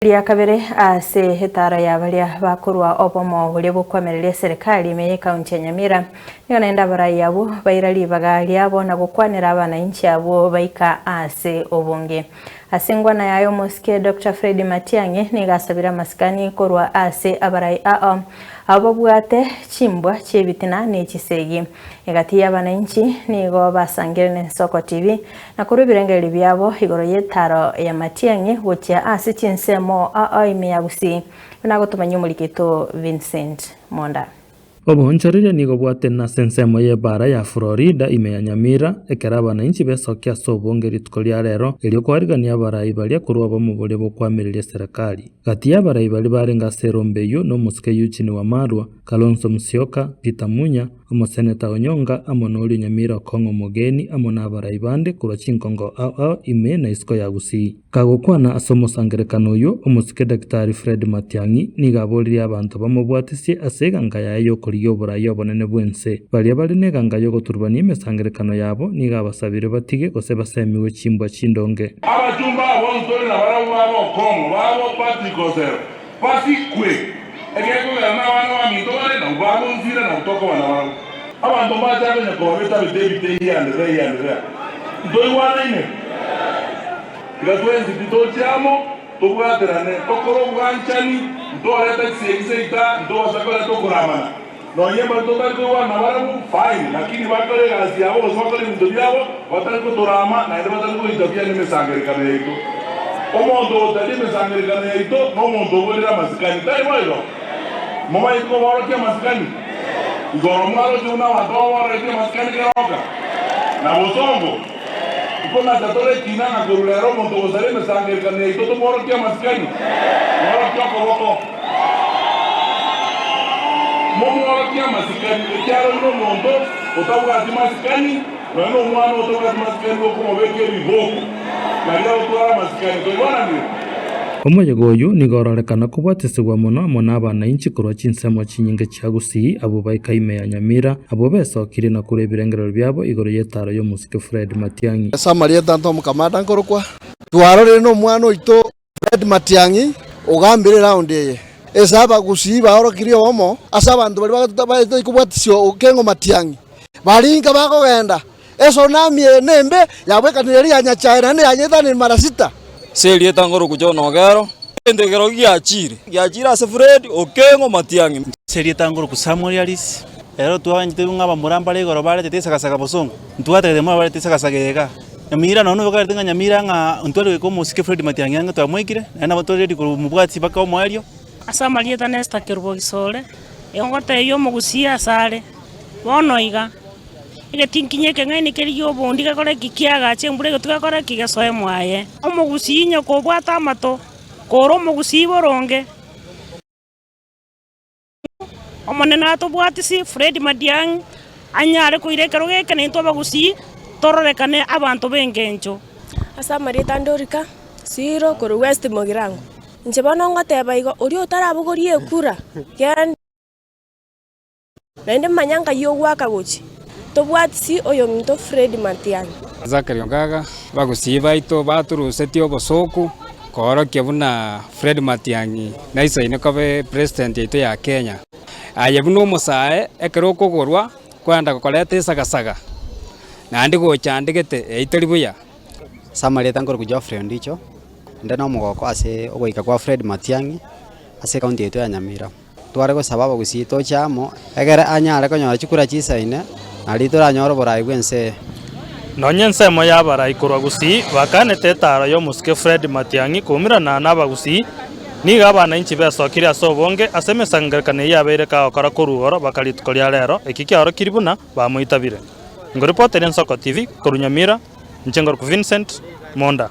Ria kabere ase etara ya baria bakorwa obomo boria bokwamereria eserekari ime y'ekaunti ya Nyamira. Nigo naende abarai abwo baira ribaga riabo na gokwanera abanainchi abwo baika ase obonge. Ase engwana yaye omosike Doctor Fred Matiang'i nigo asabire amasikani korwa ase abarai ao abwo babwate chimbwa chi'ebitina ne chisegi. Egati y'abanainchi nigo basangire n'Ensoko TV na korwa ebirengererio biabo igoro y'etaro ya Matiang'i gochia ase chinsemo ao ime ya Gusii, buna agotomanyia omorikito Vincent Monda. Oboonchoreria nigo bwatenena ase ensemo y'ebaara ya Florida ime ya Nyamira, ekero abanainchi besokia ase obonge rituko ria rero, erio kwarigania abarai baria korwa obomo boria bokwamireria eserekari. Gati y'abarai baria barenge ase erombe eyio nomosike Eugene Wamalwa, Kalonzo Musyoka, Peter Munya, Omoseneta Onyonga amo noria Nyamira Okong'o Omogeni amo nabarai bande korwa chinkongo ao ao ime na isiko ya Gusii. Kagokwana ase omosangerekano oyio, omosike Daktari Fred Matiang'i nigo aboririe abanto bamobwatisie ase eganga yaye y'okorigia oborai obonene bw'ense. Baria bare neganga y'ogoturubania emesangerekano yabo nigo abasabire batige gose basemigwe chimbwa chindonge. Abachumba abwo ntore nabarabwo babe Okong'o, babo Patrick Osero, Basikwe, ekiagera nabana baminto bare, nabwo bagonsira, nabwo tokoba nabarabwo. Abanto mbache konya kobabeta-beta ebite here and there, here and there. Ntoigwanaine? Tiga twensi titoche amo, tobwaterane, tokore obwanchani, ntoreta chisegi seita, ntobasa koreta okoramana. Nonye mbare totari koigwana nabarabwo, fine, lakini bakore egasi yabo gose bakore ebinto biabo, batari kotorama naende batari goita buya nemesangererekano yaito. Omonto otari emesangererekano yaito nomonto oborire amasikani, tari boigo? Momanyeti koborokia amasikani? Igoro mwaroche buna abanto babororetie amasikani keroka na bosongo? Nkonacha tore ekina ng'a korwa rero omonto ogosara emesangererekano yaito tomworokie amasikani? Mworokie okoboko. Momworokie amasikani, ekiagera buna omonto otabwati masikani, nonya nomwana otabwati masikani gokomobeka ebiboko, nario agotwara amasikani. Toigwananire? Omoyega oyio nigo ororekana kobwatisibwa mono amo n'abanainchi korwa chinsemo chinyinge chia Gusii abwo baika ime ya Nyamira, abwo besokirie na korwa ebirengererio biabo igoro y'etaro y'omosike Fred Matiang'i. Ase amarieta Anto Omokamanda nkorokwa, twarorire nomwana oito Fred Matiang'i ogambire eround eye ase abagusii baorokirie obomo ase abanto baria baetete kobwatisia Okengo Matiang'i barinka bakogenda esonami eye nembe yabwekanire eria ya Nyachae naende yanyetanire mara sita. Ase erieta ngoroku John Ogero, egento ekero giachire, giachire ase Fred Okengo Matiang'i. Ase erieta ngoroku Samuel Alice, ero twaganchete ng'a abamura mbare igoro baretete esagasaga bosongo, ntwatagete mono barete esagasaga eye igaa. Nyamira nonya nobokarete ng'a Nyamira ng'a ntware goika omosike Fred Matiang'i ang'e twamoikire, naende nabo tore ready komobwatia mpaka omoerio. Ase amarieta Nesta Kerubo Gisore, egotebia omogusii asare, Bono iga, egetinkinye ekeng'aini kerigie obondi gekore ki kiagache embura egetwe gekore ki gesoe mwaye. Omogusii nyoko obwate amato, kore omogusii boronge. Omonene atobwatisi Fred Matiang'i anyare koira ekerogo eke naintwe abagusii tororekane abanto b'engencho. Ase amarieta ande Orika, Siro, korwa West Mogirango. Inche bono ngoteba igo, oria otarabogorie ekura, genda. Naende manya nkai ogoaka gochia. Tobwatisi oyominto Fred Matiang'i. Zachary Ogaga, Abagusii baito batorusetie obosooku koorokia buna Fred Matiang'i naisaine koba epresident yaito ya Kenya. Aye buna omosae ekero okogorwa kwenda gokoreta esagasaga naende gochandegete eyio teri buya. Ase amarieta nkorokwa Geoffrey Ondicho, inde na omogoko ase ogoika kwa Fred Matiang'i ase ekaunti yaito ya Nyamira. Tware gosaba abagusii toche amo, egere anyare konyora chikura chisaine, nario toranyore oboraai bw'ense eye. Nonya ensemo y'abarai korwa Gusii bakanete etaaro y'omosike Fred Matiang'i koumerana n'abagusii, nigo abanainchi besokirie ase obonge ase emesangererekano eyio yabeire kagokora korwa igoro baka rituko ria rero, eki kiaorokirie buna bamoitabire. Ngoripoteria Ensoko TV korwa Nyamira, inche ngorokwa Vincent Monda.